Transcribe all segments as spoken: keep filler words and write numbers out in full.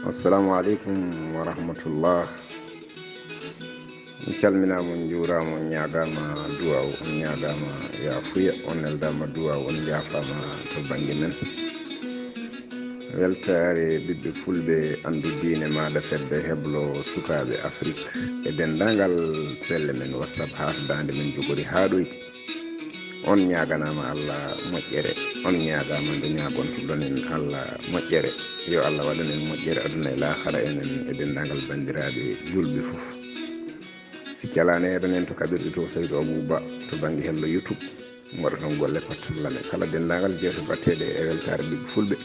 Assalamu aleykum wa rahmatullah. On calminaama, on njuuraama, on ñaagaama duwaaw, on ñaagaama yaafuya, on neldaama duwaaw, on njaafaama to bannge men. Weltaare ɓiɓɓe fulɓe, anndu diine, maada fedde, heblo sukaaɓe Afrik e denndaangal pelle men WhatsApp haa to daande men jogori haa ɗoy. On ñaaganaama Allah moƴƴere, on ñaagaama nde ñaagontoɗon en Allah moƴƴere. Yo Allah waɗan en moƴƴere aduna e laakara, enen e denndaangal banndiraaɓe juulɓe fof. Sikki alaa ne, heɗon en to kaɓirɗe to, Saydou Abou Ba to bannge hello YouTube. Mbaɗaton golle, patton lame. Kala denndaangal jeewte baɗteeɗe e weltaare ɓiɓɓe fulɓe,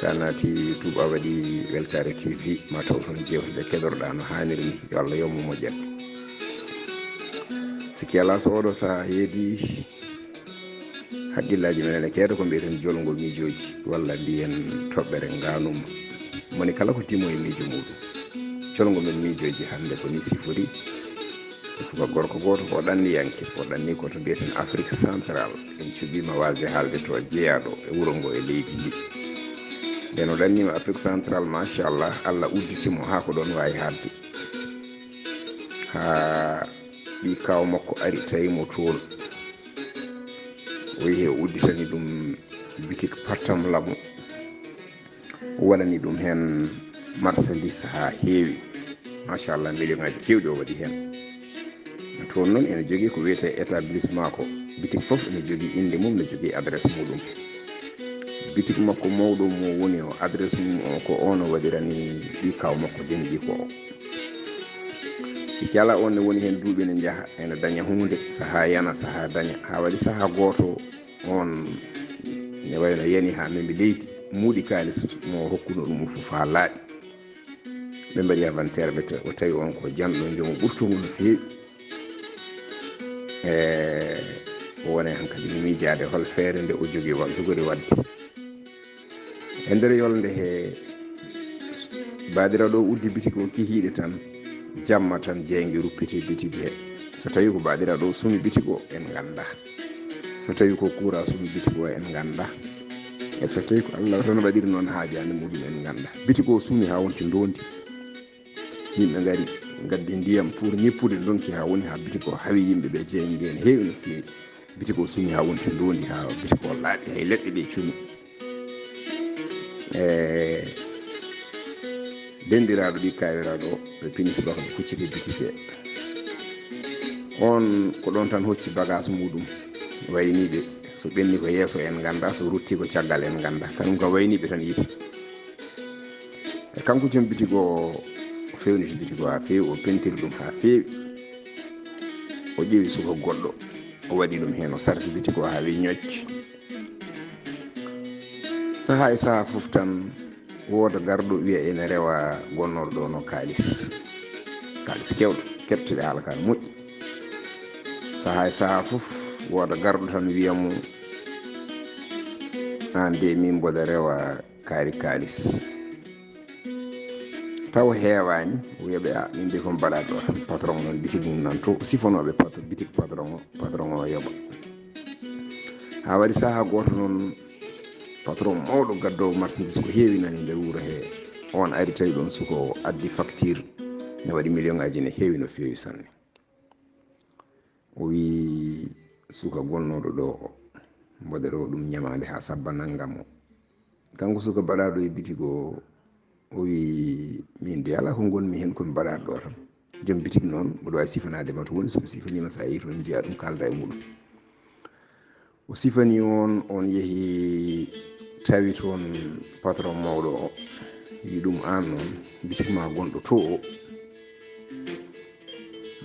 so a naati YouTube, a waɗi Weltaare T V, ma taw toon jeewte ɗe keɗorɗaa no haaniri ni. Yo Allah yommo moƴƴere. Sikki alaa, so oɗo sahaa heedi, haqqillaaji men ene keeda ko mbiyeten jolngol miijooji, walla mbiyen toɓɓere ngaanum. Moni kala ko timo e miijo muuɗum. Jolngo men miijooji hannde ko ni sifori. Ko suka gorko gooto, ko ɗanniyanke, o ɗanni ko to mbiyeten Afrique Central. En cuɓiima waasde haalde to jeyaaɗo e wuro ngo e leydi ndi. Nden o ɗanniima Afrique Central, machallah, Allah udditi mo haa ko ɗoon waawi haalde. Haa ɗi kaaw makko ari, tawi mo toon. O yehi, o udditani ɗum bitik pattam lamo. O waɗani ɗum heen marchandise haa heewi. Machallah, million ŋaaji keewɗi o waɗi heen. Toon noon ene jogii ko wiyetee établissement ko. Bitik fof ene jogii innde mum, ne jogii adresse muɗum. Bitik makko mawɗo mo woni o, adresse mum o, ko oon o waɗirani ɗi kaaw makko denɗi ko o. Sikki alaa, oon ne woni heen duuɓi, ene njaha, ene daña huunde, sahaa yana, sahaa daña, haa waɗi sahaa gooto, oon ne wayno yani haa membi leydi, muuɗi kaalis mo o hokkuno ɗum o fof haa laaɓi. Ɓe mbaɗi inventaire, ɓe ta-, o tawi oon ko janɗo, joom ɓurtungu no feewi. E o woni hankadi miijaade hol feere nde o jogii wa-, jogori waɗde. E nder yolnde he, baaɗiraaɗo o uddi bitik o kihiiɗe tan, jamma tan jeynge ruppiti bitik he. So tawi ko baaɗiraaɗo o sumi bitik o, en nganndaa. So tawi ko kuura sumi bitik o, en nganndaa. E so tawi ko Allah tan waɗiri noon haajaani muɗum, en nganndaa. Bitik o sumi haa wonti ndoondi. Yimɓe ngari, ngaddi ndiyam pour ñippude ndonki haa woni haa bitik o hawi yimɓe ɓe, jeynge ne heewi no feewi. Bitik o sumi haa wonti ndoondi, haa bitik o laaɓi, hay leɗɗe ɗe cumi. E denndiraaɗo ɗi kaawiraaɗo o, ɓe pini subaka ɓe kucciti bitik he. Oon ko ɗoon tan hocci bagaas muɗum, wayni ɓe. So ɓenni ko yeeso en nganndaa, so rutti ko caggal en nganndaa. Kanum ka wayni ɓe tan yidi. E kanko joom bitik o, o fewniti bitik o haa feewi, o pentiri ɗum haa feewi. O ƴeewi suka goɗɗo, o waɗi ɗum heen, o sarti bitik o haa wi ñocc. Sahaa e sahaa fof tan, wooda garɗo wiya ene rewa gonnooɗo ɗo no kaalis. Kaalis keewɗo, keɓteɗe haala ka no moƴƴi. Sahaa e sahaa fof, wooda garɗo tan wiya mo, "Aan de, min mboɗa rewa kaari kaalis." Taw heewaani, o wiya ɓe, "A, min de ko mi baɗa ɗo tan." Patron noon, bitik mum nan to, sifanooɓe patron, bitik patron o, patron o yoɓa. Haa waɗi sahaa gooto noon, patron mawɗo gaddoowo marchandise ko heewi nani nder wuro he, oon ari tawi ɗoon suka o addi facture, ne waɗi million ŋaaji, ne heewi no feewi sanne. O wii suka gonnooɗo ɗo o, "Mboɗa rewa ɗum ñamaande haa sabba nanngam o." Kanko suka baɗaaɗo e bitik o, o wii, "Min de alaa ko ngonmi heen, ko mi baɗaaɗo ɗo tan." Joom bitik noon, mboɗo waawi sifanaade ma to woni, so mi sifaniima, so a yehii toon, njiyaa ɗum, kaalda e muɗum. O sifani oon, oon yehi tawi toon patron mawɗo o, wii ɗum, "Aan noon, bitik ma gonɗo to o,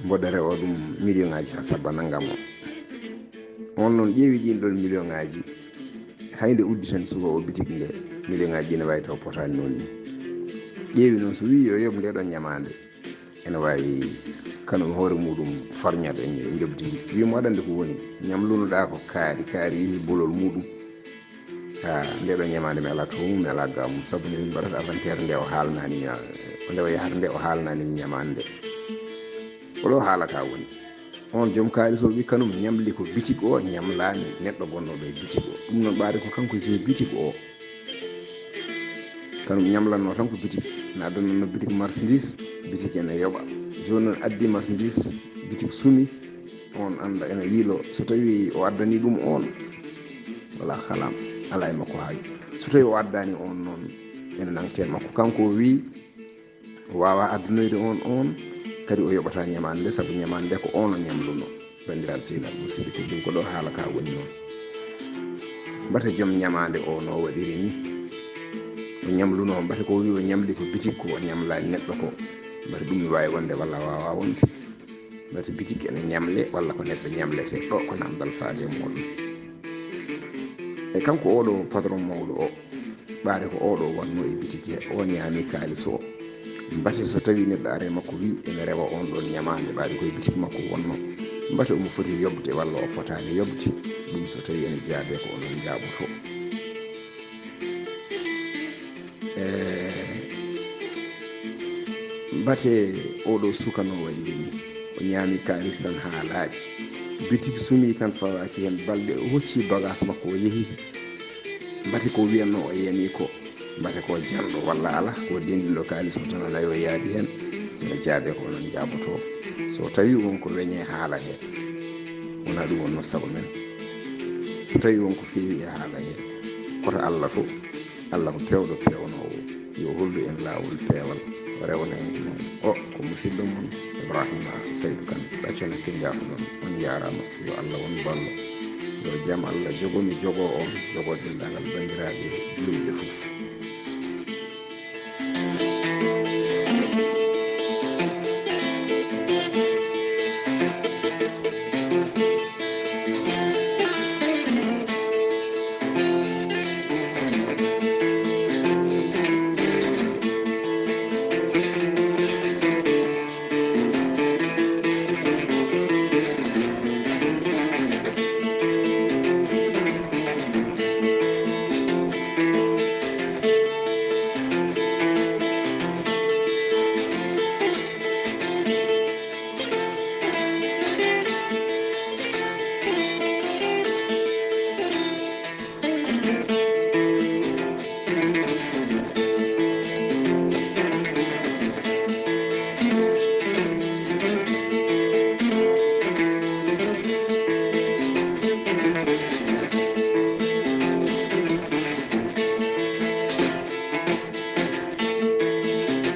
mboɗa rewa ɗum million ŋaaji haa sabba nanngam o." Oon noon ƴeewi ɗiin ɗoon million ŋaaji, hay nde udditani suka o bitik nde, million ŋaaji ne waawi taw potaani noon ni. Ƴeewi noon, so wii yo yoɓ nde ɗoon ñamaande, ene waawi kanum hoore muɗum farñaade e njoɓdi ndi. Wii mo, "Aɗa anndi ko woni, ñam lunoɗaa ko kaari, kaari yehi bolol muɗum. Ah, nde ɗo ñamaande mi alaa to mum, mi alaa ga mum, sabu nde min mbaɗata inventaire nde o haalnaani mi, nde o yahata nde o haalnaani mi ñamaande nde. Ko ɗo haala ka woni." Oon joom kaalis o wii kanum ñamli ko bitik o, ñamlaani neɗɗo gonnooɗo e bitik o. Ɗum noon ɓaade ko kanko jeyi bitik o. Kanum ñamlanno tan ko bitik, na addannanno bitik marchandise, bitik ene yoɓa. Jooni noon addi marchandise, bitik sumi, on annda ene yiilo, so tawi o addani ɗum on, wala halam, ala e makko haaju. So tawi o addani on noon, ene nangte makko. Kanko o wi o wawa addunoyde on, on kadi o yoɓata ñamaande nde, sabu ñamaande nde ko on o ñamluno. Banndiraaɓe sehilaaɓe musidɓe tedduɓe, ko ɗo haala ka woni noon. Mbate joom ñamaande o no waɗiri ni, o ñamluno, mbate ko wi o ñamli ko bitik, ko o ñamlani neɗɗo ko, mbate ɗum ne wawi wonde walla wawa wonde. Mbate bitik ene ñamle walla ko neɗɗo ñamlete, ɗo ko namdal faade e muɗum. E kanko oɗo patron mawɗo o, ɓaade ko oɗo wonno e bitik he, o ñaami kaalis o. Mbate so tawi neɗɗo are makko wi ene rewa on ɗon ñamaande, ɓaade koye bitik makko wonno, mbate omo foti yoɓde walla o fotaani yoɓde? Ɗum so tawi ene jaabe, ko onon njaaboto. E mbate oɗo suka no waɗi ni, o ñaami kaalis tan haa laaɓi, bitik sumi tan, fawaaki heen balɗe, o hocci bagaas makko, o yehi. Mbate ko wiyanno o yani ko, mbate ko janɗo walla ala, ko dendiɗo kaalis o tan, alaa yo yaadi heen. Ene jaabe, ko onon njaaboto. So tawi won ko weñe haala he, wona ɗum wonno sago men. So tawi won ko feewi e haala he, koto Allah fof, Allah ko pewɗo pewnoowo, yo hollu en laawol peewal, o rewna en heen. O ko musidɗo mon Ibrahima Saydu Kan, ɗaccana ke njaafo ɗon. On njaaraama, yo Allah won ballo, yo jam Allah jogo mi, jogo on, jogo denndaangal banndiraaɓe juulɓe fof.